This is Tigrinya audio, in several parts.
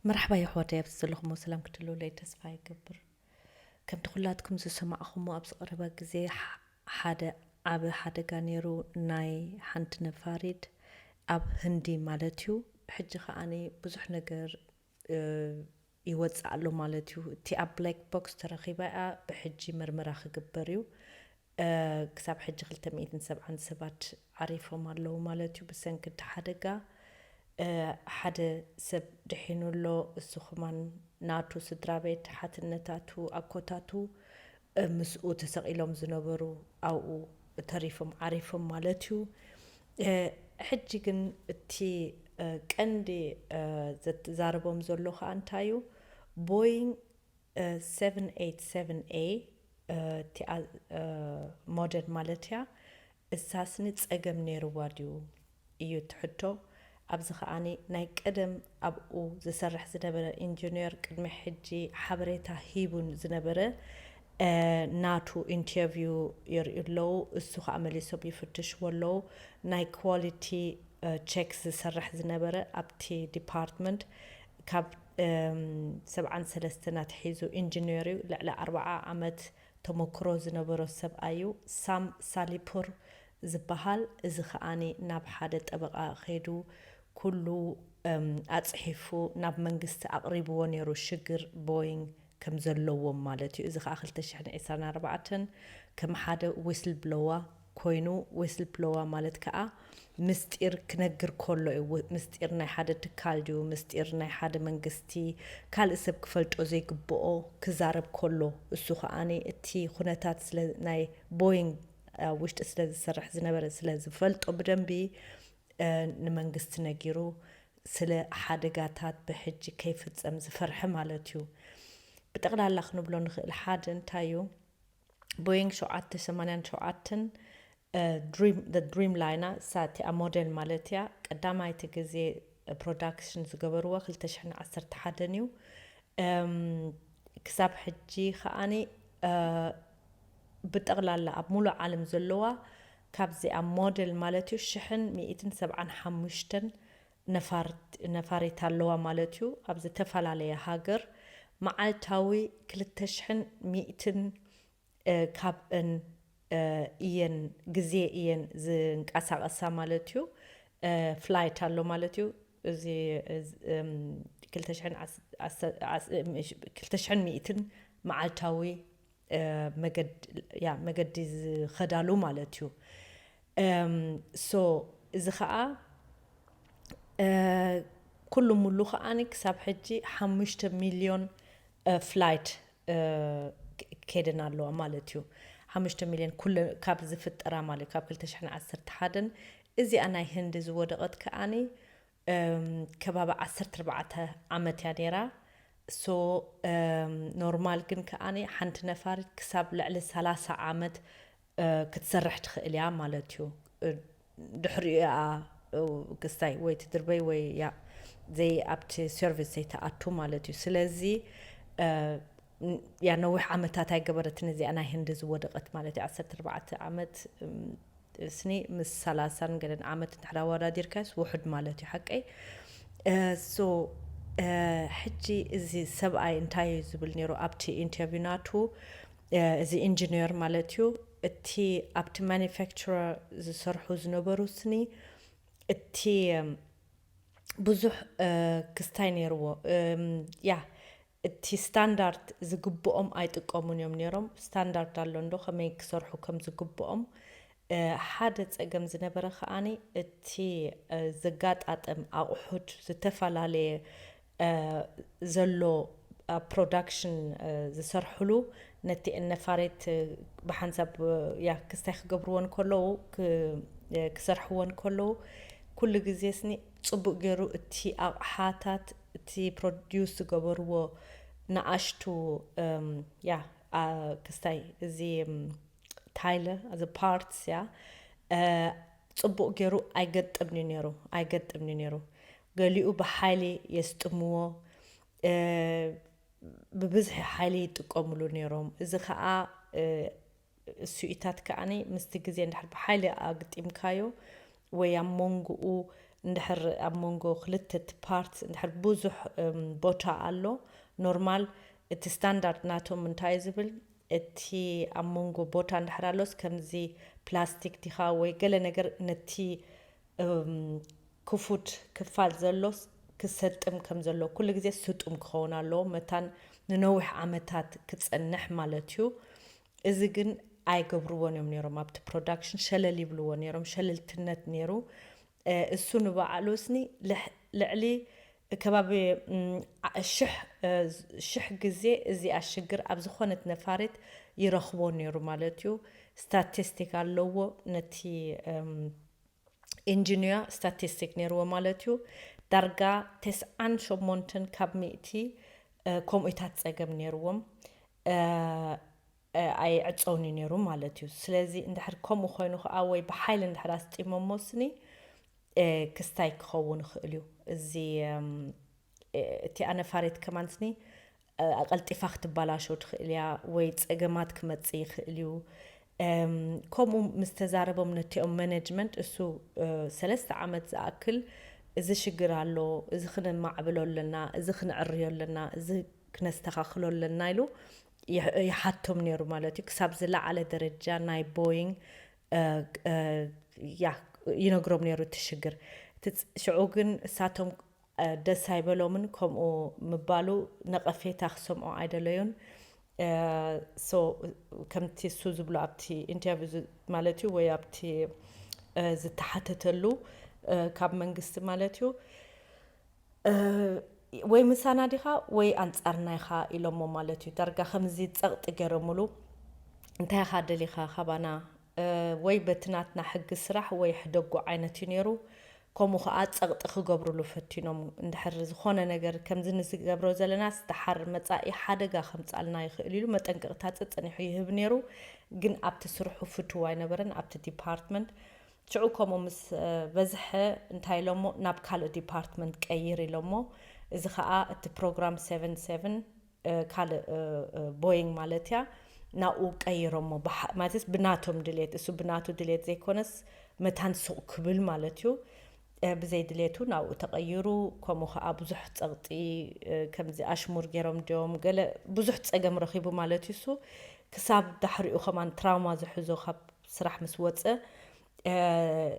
መርሓባ የሕዋተይ፣ ኣብዚ ዘለኹሞ ሰላም ክትህልውለይ ተስፋ ይገብር። ከምቲ ኩላትኩም ዝሰማዕኹሞ ኣብዚ ቀረባ ግዜ ሕ-፣ ሓደ ዓቢ ሓደጋ ነይሩ፣ ናይ ሓንቲ ነፋሪት ኣብ ህንዲ ማለት እዩ። ሕጂ ከኣኒ ብዙሕ ነገር፣ እ፣ ይወጽእ ኣሎ ማለት እዩ። እቲ ኣብ ብላክ ቦክስ ተረኺባ እያ፣ ብሕጂ መርመራ ክግበር እዩ። እ፣ ክሳብ ሕጂ ክልተ ሚእትን ሰብዓን ሰባት ዓሪፎም ኣለዉ ማለት እዩ ብሰንኪ እቲ ሓደጋ። እ፣ ሓደ ሰብ ድሒኑ ኣሎ፣ እሱ ከማን ናቱ ስድራ ቤት፣ ሓትነታቱ፣ ኣኮታቱ፣ እ፣ ምስኡ ተሰቒሎም ዝነበሩ ኣብኡ ተሪፎም ዓሪፎም ማለት እዩ። እ፣ ሕጂ ግን እቲ፣ እ፣ ቀንዲ፣ እ፣ ዘዛርቦም ዘሎ ከኣ እንታይ እዩ? ቦይንግ፣ እ፣ ሰቨን ኤይት ሰቨን ኤ፣ እ፣ እቲኣ፣ እ፣ ሞደል ማለት እያ። እሳስኒ ጸገም ነይርዋ ድዩ እዩ እቲ ሕቶ። ኣብዚ ከኣኒ ናይ ቀደም ኣብኡ ዝሰርሕ ዝነበረ ኢንጂነር ቅድሚ ሕጂ ሓበሬታ ሂቡን ዝነበረ፣ እ፣ ናቱ ኢንተርቪው የርእዩ ኣለዉ። እሱ ከኣ መሊሶም ይፍትሽዎ ኣለዉ። ናይ ኳሊቲ፣ እ፣ ቸክ ዝሰርሕ ዝነበረ ኣብቲ ዲፓርትመንት ካብ፣ እም፣ ሰብዓን ሰለስተን ኣትሒዙ ኢንጂነር እዩ። ልዕሊ ኣርብዓ ዓመት ተመክሮ ዝነበሮ ሰብኣይ እዩ። ሳም ሳሊፑር ዝበሃል። እዚ ከኣኒ ናብ ሓደ ጠበቓ ከይዱ ኩሉ፣ እም፣ ኣጽሒፉ ናብ መንግስቲ ኣቕሪብዎ ነይሩ ሽግር ቦይንግ ከም ዘለዎም ማለት እዩ። እዚ ከኣ ክልተ ሽሕን ዕስራን ኣርባዕተን ከም ሓደ ዊስል ብሎዋ ኮይኑ፣ ዊስል ብሎዋ ማለት ከኣ ምስጢር ክነግር ከሎ እዩ። ው-፣ ምስጢር ናይ ሓደ ትካል ድዩ፣ ምስጢር ናይ ሓደ መንግስቲ፣ ካልእ ሰብ ክፈልጦ ዘይግብኦ ክዛረብ ከሎ፣ እሱ ከኣኒ እቲ ኩነታት ስለ ናይ ቦይንግ ኣብ ውሽጢ ስለ ዝሰርሕ ዝነበረ ስለ ዝፈልጦ ብደንቢ፣ እ፣ ንመንግስቲ ነጊሩ ስለ ሓደጋታት ብሕጂ ከይፍጸም ዝፈርሐ ማለት እዩ። ብጠቕላላ ክንብሎ ንኽእል ሓደ እንታይ እዩ? ቦይንግ ሸውዓተ ሰማንያን ሸውዓተን፣ እ፣ ድሪም፣ the ድሪም ላይና፣ እሳ እቲኣ ሞዴል ማለት እያ። ቀዳማይቲ ግዜ ፕሮዳክሽን ዝገበርዋ ክልተ ሽሕን ዓሰርተ ሓደን እዩ። እም፣ ክሳብ ሕጂ ከኣኒ፣ እ፣ ብጠቕላላ ኣብ ሙሉእ ዓለም ዘለዋ ካብዚኣ ሞዴል ማለት እዩ ሽሕን ሚእትን ሰብዓን ሓሙሽተን ነፋርት-፣ ነፋሪት ኣለዋ ማለት እዩ። ኣብ ዝተፈላለየ ሃገር መዓልታዊ ክልተ ሽሕን ሚእትን፣ እ፣ ካብእን፣ እ፣ እየን፣ ግዜ እየን ዝንቀሳቐሳ ማለት እዩ። እ፣ ፍላይት ኣሎ ማለት እዩ። እዚ፣ እዚ፣ እም፣ ክልተ ሽሕን ዓስ-፣ ዓስ-፣ ዓስ-፣ እም፣ እሽ-፣ ክልተ ሽሕን ሚእትን መዓልታዊ፣ እ፣ መገድ-፣ ያ፣ መገዲ ዝኸዳሉ ማለት እዩ። እም፣ ሶ፣ እዚ ኸኣ፣ እ፣ ኩሉ ሙሉ ኸኣኒ ክሳብ ሕጂ ሓሙሽተ ሚልዮን፣ እ፣ ፍላይት፣ እ፣ ከ-፣ ከይደን ኣለዋ ማለት እዩ። ሓሙሽተ ሚልዮን ኩለ-፣ ካብ ዝፍጠራ ማለት እዩ፣ ካብ ክልተ ሽሕን ዓሰርተ ሓደን። እዚኣ ናይ ህንዲ ዝወደቐት ከኣኒ፣ እም፣ ከባቢ ዓሰርተ ኣርባዕተ ዓመት እያ ነይራ። ሶ፣ እም፣ ኖርማል ግን ከኣኒ ሓንቲ ነፋሪት ክሳብ ልዕሊ ሰላሳ ዓመት፣ እ፣ ክትሰርሕ ትኽእል እያ ማለት እዩ። እ፣ ድሕሪኡ እያ፣ እ፣ ክስታይ ወይ ትድርበይ ወይ ያ ዘይ-፣ ኣብቲ ሰርቪስ ዘይትኣቱ ማለት እዩ። ስለዚ፣ እ፣ ን-፣ ያ ነዊሕ ዓመታት ኣይገበረትን እዚኣ ናይ ህንዲ ዝወደቐት ማለት እዩ። ዓሰርተ ኣርባዕተ ዓመት፣ እም፣ ስኒ ምስ ሰላሳን ገለን ዓመት እንድሕር ኣወዳዲርካስ ውሑድ ማለት እዩ ሓቀይ። እ፣ ሶ፣ እ፣ ሕጂ እዚ ሰብኣይ እንታይ እዩ ዝብል ነይሩ ኣብቲ ኢንተርቪው ናቱ? እ፣ እዚ ኢንጂነር ማለት እዩ። እቲ ኣብቲ ማኑፋክቸረር ዝሰርሑ ዝነበሩ ስኒ እቲ፣ እም፣ ብዙሕ፣ እ፣ ክስታይ ነይርዎ። እም፣ ያ፣ እቲ ስታንዳርድ ዝግብኦም ኣይጥቀሙን እዮም ነይሮም። ስታንዳርድ ኣሎ እንዶ ከመይ ክሰርሑ ከም ዝግብኦም። እ፣ ሓደ ጸገም ዝነበረ ከኣኒ እቲ፣ እ፣ ዘጋጣጥም ኣቑሑት ዝተፈላለየ፣ እ፣ ዘሎ ኣብ ፕሮዳክሽን፣ እ፣ ዝሰርሕሉ ነቲ ነፋሪት፣ እ፣ ብሓንሳብ፣ እ፣ ያ ክስታይ ክገብርዎ እንከለዉ፣ ክ-፣ እ፣ ክሰርሕዎ እንከለዉ፣ ኩሉ ግዜ ስኒ ጽቡቕ ገይሩ እቲ ኣቕሓታት፣ እቲ ፕሮዲውስ ዝገበርዎ ንኣሽቱ፣ እም፣ ያ፣ ኣ፣ ክስታይ እዚ፣ እም፣ ታይለ፣ እዚ ፓርትስ፣ ያ፣ እ፣ ጽቡቕ ገይሩ ኣይገጥምን እዩ ነይሩ፣ ኣይገጥምን እዩ ነይሩ። ገሊኡ ብሓይሊ የስጥምዎ፣ እ፣ ብብዝሒ ሓይሊ ይጥቀምሉ ነይሮም። እዚ ኸኣ፣ እ፣ እሱኢታት ከኣኒ ምስቲ ግዜ እንድሕር ብሓይሊ ኣግጢምካዮ ወይ ኣብ መንጎኡ፣ እንድሕር ኣብ መንጎ ክልተ እቲ ፓርት እንድሕር ብዙሕ ቦታ ኣሎ፣ ኖርማል፣ እቲ ስታንዳርድ ናቶም እንታይ ዝብል፣ እቲ ኣብ መንጎ ቦታ እንድሕር ኣሎስ ከምዚ ፕላስቲክ ዲኻ ወይ ገለ ነገር ነቲ ክፉት ክፋል ዘሎስ ክሰጥም ከም ዘሎ፣ ኩሉ ግዜ ስጡም ክኸውን ኣለዎ፣ መታን ንነዊሕ ዓመታት ክጸንሕ ማለት እዩ። እዚ ግን ኣይገብርዎን እዮም ነይሮም። ኣብቲ ፕሮዳክሽን ሸለል ይብልዎ ነይሮም፣ ሸለልትነት ነይሩ። እሱ ንባዕሉ እስኒ ልዕሊ ከባቢ ሽሕ ግዜ እዚኣ ሽግር ኣብ ዝኾነት ነፋሪት ይረኽቦ ነይሩ ማለት እዩ። ስታቲስቲክ ኣለዎ፣ ነቲ ኢንጂኒያ ስታቲስቲክ ነይርዎ ማለት እዩ። ዳርጋ ተስዓን ሸሞንተን ካብ ሚእቲ ከምኡታት ጸገም ነይርዎም። ኣይዕጸውን እዩ ነይሩ ማለት እዩ። ስለዚ እንድሕር ከምኡ ኮይኑ ከዓ ወይ ብሓይሊ እንድሕር ኣስጢሞሞ ስኒ ክስታይ ክኸውን ይኽእል እዩ። እዚ እቲ ኣነፋሪት ከማን ስኒ ኣቐልጢፋ ክትበላሾ ትኽእል እያ ወይ ጸገማት ክመጽእ ይኽእል እዩ። ከምኡ ምስ ተዛረቦም ነቲኦም ማኔጅመንት እሱ ሰለስተ ዓመት ዝኣክል እዚ ሽግር ኣሎ፣ እዚ ክነማዕብሎ ኣለና፣ እዚ ክንዕርዮ ኣለና፣ እዚ ክነስተኻኽሎ ኣለና ኢሉ ይሓቶም ነይሩ ማለት እዩ። ክሳብ ዝለዓለ ደረጃ ናይ ቦይንግ ያ ይነግሮም ነይሩ እቲ ሽግር። ሽዑ ግን እሳቶም ደስ ኣይበሎምን፣ ከምኡ ምባሉ ነቐፌታ ክሰምዖ ኣይደለዩን። ሶ ከምቲ እሱ ዝብሎ ኣብቲ ኢንተርቪው ማለት እዩ ወይ ኣብቲ ዝተሓተተሉ ካብ መንግስቲ ማለት እዩ ወይ ምሳና ዲኻ ወይ ኣንጻርና ኢኻ ኢሎሞ ማለት እዩ። ዳርጋ ከምዚ ጸቕጢ ገይሮምሉ፣ እንታይ ኢኻ ደሊኻ ካባና ወይ በቲ ናትና ሕጊ ስራሕ ወይ ሕደጉ ዓይነት እዩ ነይሩ። ከምኡ ኸዓ ጸቕጢ ክገብሩሉ ፈቲኖም። እንድሕር ዝኾነ ነገር ከምዚ ንዝገብሮ ዘለናስ ደሓር መጻኢ ሓደጋ ከምጻልና ይኽእል ኢሉ መጠንቀቕታ ጸጸኒሑ ይህብ ነይሩ። ግን ኣብቲ ስርሑ ፍትው ኣይነበረን ኣብቲ ዲፓርትመንት። ሽዑ ከምኡ ምስ በዝሐ እንታይ ኢሎሞ ናብ ካልእ ዲፓርትመንት ቀይር ኢሎሞ። እዚ ኸዓ እቲ ፕሮግራም ሰቨን ሰቨን ካልእ ቦይንግ ማለት እያ ናብኡ ቀይሮሞ። ማለትስ ብናቶም ድሌት፣ እሱ ብናቱ ድሌት ዘይኮነስ መታን ሱቕ ክብል ማለት እዩ። ብዘይ ድሌቱ ናብኡ ተቐይሩ። ከምኡ ከዓ ብዙሕ ጸቕጢ ከምዚ ኣሽሙር ገይሮም ድዮም ገለ ብዙሕ ጸገም ረኺቡ ማለት እዩ። እሱ ክሳብ ዳሕሪኡ ከማን ትራውማ ዝሕዞ ካብ ስራሕ ምስ ወፀ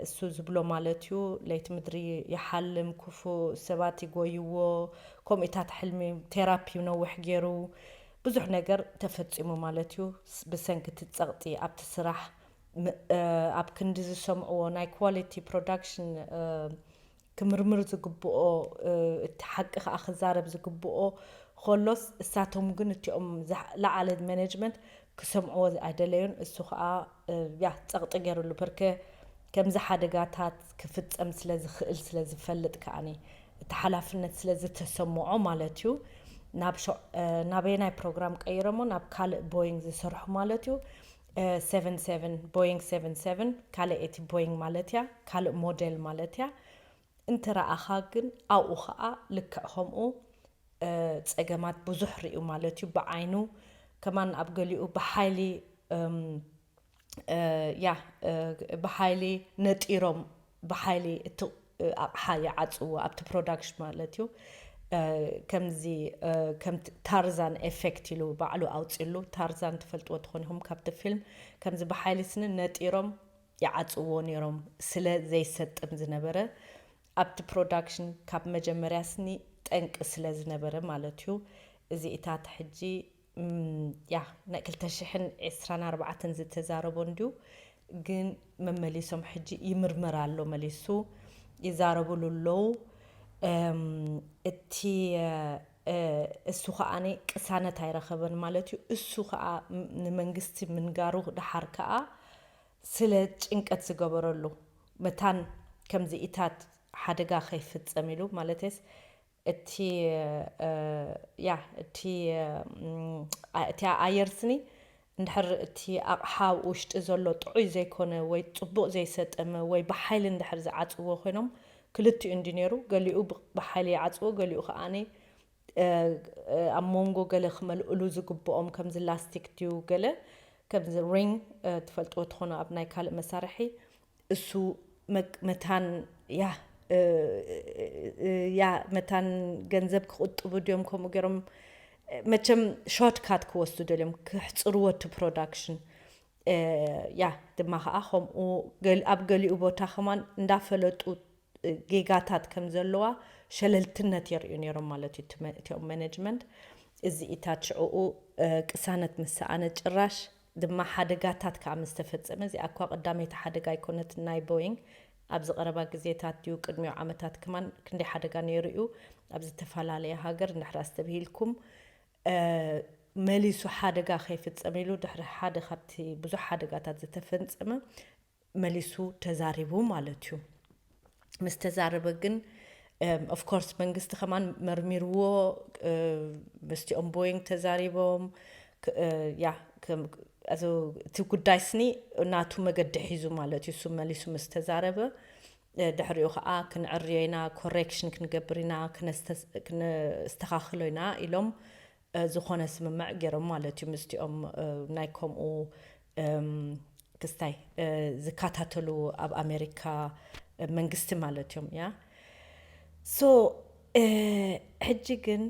እሱ ዝብሎ ማለት እዩ። ለይቲ ምድሪ ይሓልም፣ ክፉ ሰባት ይጎይዎ፣ ከምኡታት ሕልሚ ቴራፒ ነዊሕ ገይሩ ብዙሕ ነገር ተፈፂሙ ማለት እዩ። ብሰንኪ እቲ ፀቕጢ ኣብቲ ስራሕ ኣብ ክንዲ ዝሰምዕዎ ናይ ኳሊቲ ፕሮዳክሽን ክምርምር ዝግብኦ፣ እቲ ሓቂ ከዓ ክዛረብ ዝግብኦ ከሎስ እሳቶም ግን እቲኦም ለዓለ ማኔጅመንት ክሰምዕዎ ኣይደለዩን። እሱ ከዓ ያ ፀቕጢ ገይሩሉ፣ ብርክ ከምዚ ሓደጋታት ክፍፀም ስለ ዝኽእል ስለ ዝፈልጥ ከዓኒ እቲ ሓላፍነት ስለ ዝተሰምዖ ማለት እዩ። ናበየናይ ፕሮግራም ቀይሮሞ ናብ ካልእ ቦይንግ ዝሰርሑ ማለት እዩ። ሰቨን ሰቨን፣ ቦይንግ ሰቨን ሰቨን ካልእ እቲ ቦይንግ ማለት እያ፣ ካልእ ሞዴል ማለት እያ። እንተረኣኻ ግን ኣብኡ ኸዓ ልክዕ ከምኡ ፀገማት ብዙሕ ርእዩ ማለት እዩ። ብዓይኑ ከማን ኣብ ገሊኡ ብሓይሊ ያ ብሓይሊ ነጢሮም ብሓይሊ እቲ ኣቕሓ ይዓፅዎ ኣብቲ ፕሮዳክሽን ማለት እዩ። ከምዚ ከምቲ ታርዛን ኤፌክት ኢሉ ባዕሉ ኣውፅሉ። ታርዛን ትፈልጥዎ ትኾን ኢኹም ካብቲ ፊልም። ከምዚ ብሓይሊ ስኒ ነጢሮም ይዓፅዎ ነይሮም ስለ ዘይሰጥም ዝነበረ ኣብቲ ፕሮዳክሽን ካብ መጀመርያ ስኒ ጠንቂ ስለ ዝነበረ ማለት እዩ። እዚ እታት ሕጂ ያ ናይ ክልተ ሽሕን ዕስራን ኣርባዕተን ዝተዛረቦ እንድዩ፣ ግን መመሊሶም ሕጂ ይምርመር ኣሎ መሊሱ ይዛረብሉ ኣለዉ። እቲ እሱ ከዓኒ ቅሳነት ኣይረኸበን ማለት እዩ። እሱ ከዓ ንመንግስቲ ምንጋሩ ደሓር ከዓ ስለ ጭንቀት ዝገበረሉ መታን ከምዚ ኢታት ሓደጋ ከይፍጸም ኢሉ ማለትስ እቲ ያ እቲ እቲ ኣየር ስኒ እንድሕር እቲ ኣቕሓ ኣብ ውሽጢ ዘሎ ጥዑይ ዘይኮነ ወይ ጽቡቕ ዘይሰጠመ ወይ ብሓይሊ እንድሕር ዝዓጽዎ ኮይኖም ክልቲኡ እንዲ ነይሩ። ገሊኡ ብሓይሊ ይዓጽዎ፣ ገሊኡ ከዓኒ ኣብ መንጎ ገለ ክመልእሉ ዝግብኦም ከምዚ ላስቲክ ድዩ ገለ ከምዚ ሪንግ ትፈልጥዎ ትኾኑ ኣብ ናይ ካልእ መሳርሒ እሱ መታን ያ እ፣ እ፣ ያ መታን ገንዘብ ክቕጥቡ ድዮም ከምኡ ገይሮም፣ መቸም ሾርትካት ክወስዱ ደልዮም ክሕፅርዎ እቲ ፕሮዳክሽን። እ፣ ያ ድማ ከዓ ከምኡ ገል- ኣብ ገሊኡ ቦታ ከማን እንዳፈለጡ ጌጋታት ከም ዘለዋ ሸለልትነት የርእዩ ነይሮም ማለት እዩ። እቲ መ- እቲኦም ማኔጅመንት እዚ ኢታት ሽዕኡ እ፣ ቅሳነት ምስ ሰኣነ ጭራሽ ድማ ሓደጋታት ከዓ ምስ ተፈጸመ፣ እዚኣ እኳ ቀዳመይቲ ሓደጋ ኣይኮነትን ናይ ቦይንግ፣ ኣብዚ ቀረባ ግዜታት ድዩ ቅድሚኡ ዓመታት ከማን ክንደይ ሓደጋ ነይሩ እዩ ኣብ ዝተፈላለየ ሃገር። እንድሕር ኣስተብሂልኩም እ፣ መሊሱ ሓደጋ ከይፍጸም ኢሉ ድሕሪ ሓደ ካብቲ ብዙሕ ሓደጋታት ዝተፈጸመ መሊሱ ተዛሪቡ ማለት እዩ። ምስ ተዛረበ ግን ኦፍኮርስ መንግስቲ ከማን መርሚርዎ እ፣ ምስቲኦም ቦይንግ ተዛሪቦም ክ- እ፣ ያ ከም- ኣዞ- እቲ ጉዳይ ስኒ ናቱ መገዲ ሒዙ ማለት እዩ። እሱ መሊሱ ምስ ተዛረበ እ፣ ድሕሪኡ ከዓ ክንዕርዮ ኢና፣ ኮሬክሽን ክንገብር ኢና፣ ክነስተስ- ክነስተኻኽሎ ኢና ኢሎም እ፣ ዝኾነ ስምምዕ ገይሮም ማለት እዩ ምስቲኦም እ፣ ናይ ከምኡ እም፣ ክስታይ እ፣ ዝከታተሉ ኣብ ኣሜሪካ እ፣ መንግስቲ ማለት እዮም። ያ ሶ እ፣ ሕጂ ግን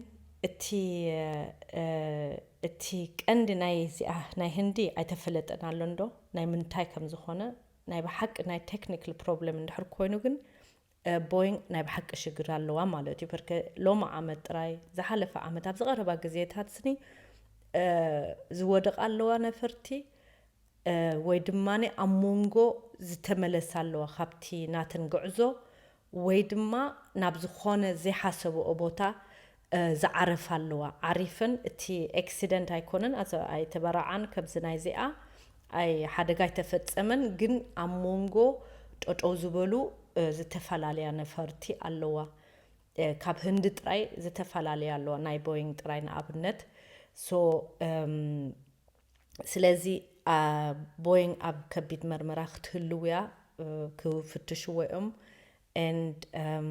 እቲ እ፣ እቲ ቀንዲ ናይ እዚኣ ናይ ህንዲ ኣይተፈለጠን ኣሎ እንዶ ናይ ምንታይ ከም ዝኾነ ናይ ብሓቂ ናይ ቴክኒካል ፕሮብለም እንድሕር ኮይኑ ግን እ፣ ቦይንግ ናይ ብሓቂ ሽግር ኣለዋ ማለት እዩ። በርከ ሎሚ ዓመት ጥራይ ዝሓለፈ ዓመት ኣብዚ ቀረባ ግዜታት ስኒ እ፣ ዝወደቃ ኣለዋ ነፈርቲ እ፣ ወይ ድማ ኣብ መንጎ ዝተመለሳ ኣለዋ ካብቲ ናተን ጉዕዞ ወይ ድማ ናብ ዝኾነ ዘይሓሰብኦ ቦታ እ፣ ዝዓረፋ ኣለዋ። ዓሪፈን እቲ ኤክሲደንት ኣይኮነን ኣዘ- ኣይተበራዓን ከምዚ ናይ እዚኣ ኣይ ሓደጋ ኣይተፈጸመን፣ ግን ኣብ መንጎ ጠጠው ዝበሉ እ፣ ዝተፈላለያ ነፈርቲ ኣለዋ። እ፣ ካብ ህንዲ ጥራይ ዝተፈላለያ ኣለዋ ናይ ቦይንግ ጥራይ ንኣብነት። ሶ እም፣ ስለዚ ኣ፣ ቦይንግ ኣብ ከቢድ መርመራ ክትህልው እያ እ፣ ክፍትሽዎ እዮም። And እም፣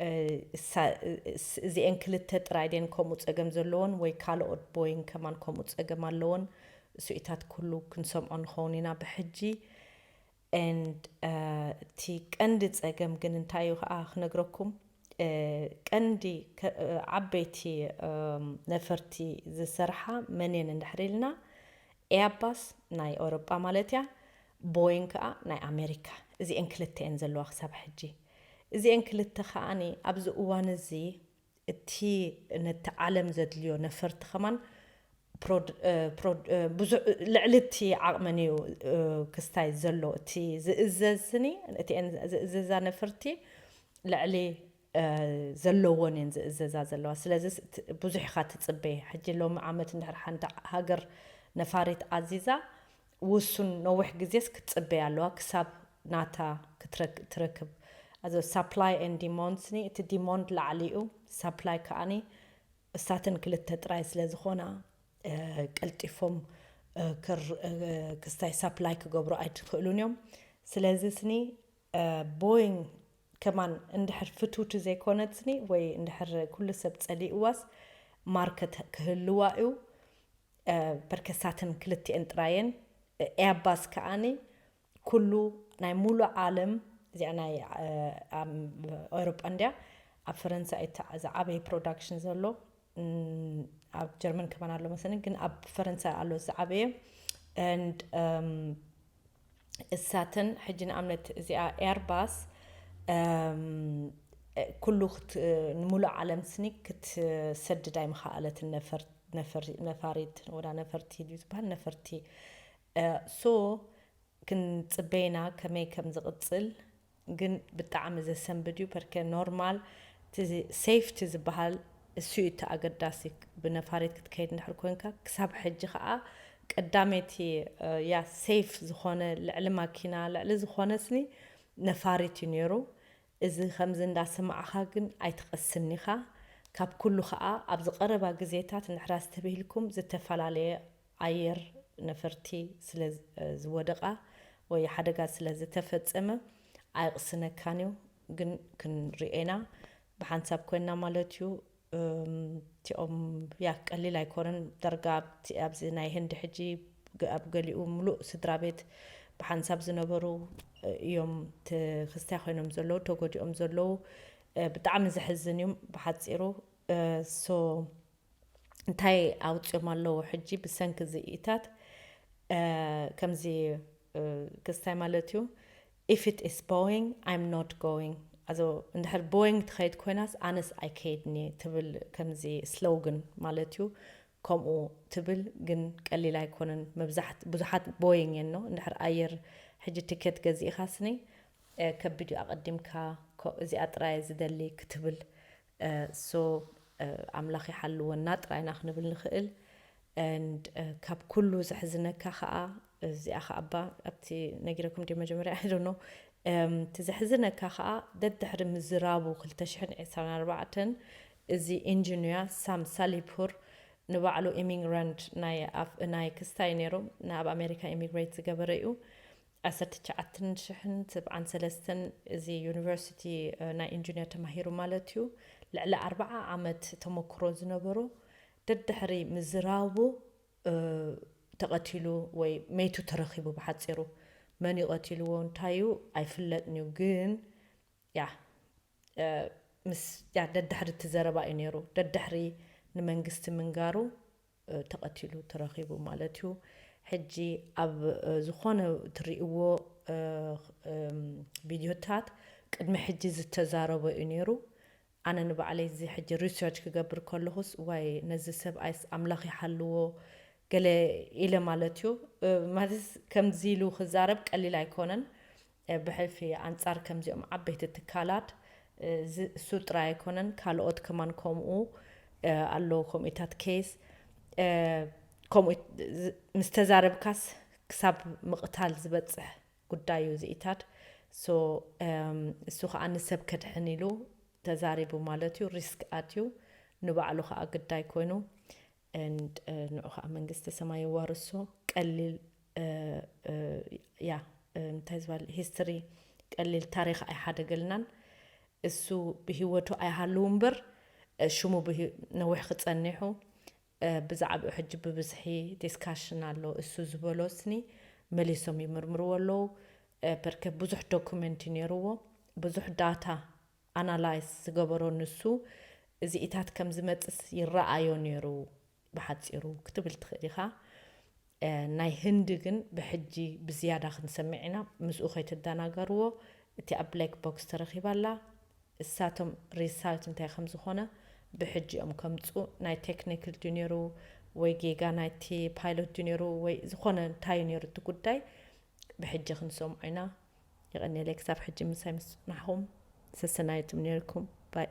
እ፣ እሳ- እስ- እዚኤን ክልተ ጥራይ ደን ከምኡ ጸገም ዘለዎን ወይ ካልኦት ቦይንግ ከማን ከምኡ ጸገም ኣለዎን። እሱኢታት ኩሉ ክንሰምዖ ንኸውን ኢና ብሕጂ። And እ፣ እቲ ቀንዲ ጸገም ግን እንታይ እዩ ከዓ ክነግረኩም እ፣ ቀንዲ ከ- እ፣ ዓበይቲ እም፣ ነፈርቲ ዝሰርሓ መን እየን እንድሕር ኢልና ኤርባስ ናይ ኣውሮጳ ማለት እያ፣ ቦይንግ ከዓ ናይ ኣሜሪካ። እዚኤን ክልተ እየን ዘለዋ ክሳብ ሕጂ። እዚኤን ክልተ ከዓኒ ኣብዚ እዋን እዚ እቲ ነቲ ዓለም ዘድልዮ ነፈርቲ ከማን ፕሮድ- እ፣ ፕሮድ- እ፣ ብዙሕ ልዕሊ እቲ ዓቕመን እዩ እ፣ ክስታይ ዘሎ እቲ ዝእዘዝ ስኒ እቲኤን ዝእዘዛ ነፈርቲ ልዕሊ እ፣ ዘለዎን እየን ዝእዘዛ ዘለዋ። ስለዚ ስ- ት- ብዙሕ ኢኻ ትጽበ። ሕጂ ሎሚ ዓመት እንድሕር ሓንቲ ሃገር ነፋሪት ኣዚዛ ውሱን ነዊሕ ግዜስ ክትጽበይ ኣለዋ ክሳብ ናታ ክትረክ- ትረክብ። ኣዞ ሳፕላይ ኤን ዲሞንድ ስኒ እቲ ዲሞንድ ላዕሊ እዩ፣ ሳፕላይ ከዓኒ እሳተን ክልተ ጥራይ ስለ ዝኾና እ፣ ቀልጢፎም እ፣ ክር- እ፣ ክስታይ ሳፕላይ ክገብሩ ኣይትኽእሉን እዮም። ስለዚ ስኒ እ፣ ቦይንግ ከማን እንድሕር ፍትውቲ ዘይኮነትኒ ወይ እንድሕር ኩሉ ሰብ ጸሊእዋስ ማርከት ክህልዋ እዩ። እ፣ በርከሳትን ክልቲኤን ጥራየን እ፣ ኤርባስ ከዓኒ ኩሉ ናይ ሙሉእ ዓለም እዚኣ ናይ እ፣ ኣብ ኤውሮጳ እንድያ ኣብ ፈረንሳ እዩ እታ ዝዓበየ ፕሮዳክሽን ዘሎ እም፣ ኣብ ጀርመን ከማን ኣሎ መሰለኝ ግን ኣብ ፈረንሳ ኣሎ ዝዓበየ and እም፣ እሳተን ሕጂ ንኣብነት እዚኣ ኤርባስ እም፣ ኩሉ ክት- ንሙሉእ ዓለም ስኒ ክትሰድድ ኣይምኸኣለትን ነፈር ነፈር ነፋሪት ወላ ነፈርቲ ድዩ ዝበሃል ነፈርቲ ሶ ክንጽበይና ከመይ ከም ዝቕጽል ግን ብጣዕሚ ዘሰንብድ እዩ። በርከ ኖርማል ሴፍቲ ዝበሃል እሱ እዩ እቲ ኣገዳሲ። ብነፋሪት ክትከይድ እንድሕር ኮንካ ክሳብ ሕጂ ከዓ ቀዳመይቲ እ፣ ያ ሴፍ ዝኾነ ልዕሊ ማኪና ልዕሊ ዝኾነ ስኒ ነፋሪት እዩ ነይሩ። እዚ ከምዚ እንዳሰማዕኻ ግን ኣይትቐስን ኢኻ። ካብ ኩሉ ከዓ ኣብዚ ቀረባ ግዜታት እንድሕር ኣስተብሂልኩም ዝተፈላለየ ኣየር ነፈርቲ ስለ ዝ- ዝወደቓ ወይ ሓደጋ ስለ ዝተፈጸመ ኣይቕስነካን እዩ። ግን ክንሪኤና ብሓንሳብ ኮይና ማለት እዩ። እም፣ እቲኦም ያ ቀሊል ኣይኮነን። ዳርጋ ኣብቲ- ኣብዚ ናይ ህንዲ ሕጂ ግ- ኣብ ገሊኡ ሙሉእ ስድራ ቤት ብሓንሳብ ዝነበሩ እዮም እቲ ክስታይ ኮይኖም ዘለዉ፣ ተጎዲኦም ዘለዉ። ብጣዕሚ ዘሕዝን እዩ ብሓፂሩ። So እንታይ ኣውፅኦም ኣለዉ ሕጂ ብሰንኪ እዚ ኢታት? ከምዚ ክስታይ ማለት እዩ። If it is Boeing, I'm not going. ኣዞ እንድሕር ቦይንግ ትኸይድ ኮይናስ ኣነስ ኣይከይድን እየ ትብል፣ ከምዚ ስሎግን ማለት እዩ። ከምኡ ትብል ግን ቀሊል ኣይኮነን። መብዛሕት ብዙሓት ቦይንግ እየን ነው እንድሕር ኣየር ሕጂ ትኬት ገዚእኻ ስኒ ከቢድ እዩ። ኣቐዲምካ እዚኣ ጥራይ ዝደሊ ክትብል። So ኣምላኽ ይሓልወና ጥራይና ክንብል ንኽእል። And ካብ ኩሉ ዘሕዝነካ ከዓ እዚኣ ከዓ እባ ኣብቲ ነጊረኩም ዲ መጀመርያ I don't know። እቲ ዘሕዝነካ ከዓ ደድሕሪ ምዝራቡ ክልተ ሽሕን ዕስራን ኣርባዕተን እዚ ኢንጂንያ ሳም ሳሊፑር ንባዕሉ ኢሚግራንት ናይ ክስታይ ነይሩ፣ ናብ ኣሜሪካ ኢሚግሬት ዝገበረ እዩ። ዓሰርተ ትሽዓተ ሽሕን ሰብዓን ሰለስተን እዚ ዩኒቨርሲቲ ናይ ኢንጂንያ ተማሂሩ ማለት እዩ። ልዕሊ ኣርባዓ ዓመት ተመክሮ ዝነበሩ ደድሕሪ ምዝራቡ ተቐቲሉ ወይ መይቱ ተረኺቡ። ብሓፂሩ መን እዩ ቀቲልዎ እንታይ እዩ ኣይፍለጥን እዩ። ግን ያ ምስ ያ ደድሕሪ እቲ ዘረባ እዩ ነይሩ። ደድሕሪ ንመንግስቲ ምንጋሩ ተቐቲሉ ተረኺቡ ማለት እዩ። ሕጂ ኣብ ዝኾነ ትርእይዎ ቪድዮታት ቅድሚ ሕጂ ዝተዛረቦ እዩ ነይሩ። ኣነ ንባዕለይ እዚ ሕጂ ሪሰርች ክገብር ከለኹስ ዋይ ነዚ ሰብኣይስ ኣምላኽ ይሓልዎ ገለ ኢለ ማለት እዩ። ማለት ከምዚ ኢሉ ክዛረብ ቀሊል ኣይኮነን። ብሕልፊ ኣንጻር ከምዚኦም ዓበይቲ ትካላት እሱ ጥራይ ኣይኮነን፣ ካልኦት ከማን ከምኡ ኣሎ። ከምኡታት ኬስ ከምኡ ምስ ተዛረብካስ ክሳብ ምቕታል ዝበጽሕ ጉዳይ እዩ ዝኢታት። እሱ ከዓ ንሰብ ከድሕን ኢሉ ተዛሪቡ ማለት እዩ። ሪስክ ኣትዩ ንባዕሉ ከዓ ግዳይ ኮይኑ ንዑ ከዓ መንግስተ ሰማይ የዋርሶ። ቀሊል ያ እንታይ ዝበሃል ሂስትሪ ቀሊል ታሪኽ ኣይሓደገልናን። እሱ ብህይወቱ ኣይሃልው እምበር ሽሙ ነዊሕ ክፀኒሑ ብዛዕባኡ ሕጂ ብብዝሒ ዲስካሽን ኣሎ። እሱ ዝበሎ ስኒ መሊሶም ይምርምርዎ ኣለዉ። በርከ ብዙሕ ዶኩመንት ነይርዎ፣ ብዙሕ ዳታ ኣናላይዝ ዝገበሮ ንሱ እዚኢታት ከም ዝመፅስ ይረኣዮ ነይሩ። ብሓፂሩ ክትብል ትኽእል ኢኻ። ናይ ህንዲ ግን ብሕጂ ብዝያዳ ክንሰምዕ ኢና። ምስኡ ከይትደናገርዎ። እቲ ኣብ ብላክ ቦክስ ተረኺባ ኣላ። እሳቶም ሪሳልት እንታይ ከም ዝኾነ ብሕጂ እዮም ከምፁ። ናይ ቴክኒክል ድዩ ነይሩ ወይ ጌጋ ናይቲ ፓይሎት ድዩ ነይሩ ወይ ዝኾነ እንታይ እዩ ነይሩ እቲ ጉዳይ ብሕጂ ክንሰምዖ ኢና። የቐንየለይ ክሳብ ሕጂ ምሳይ ምስ ናሕኹም ሰሰናይትም ነይርኩም ባይ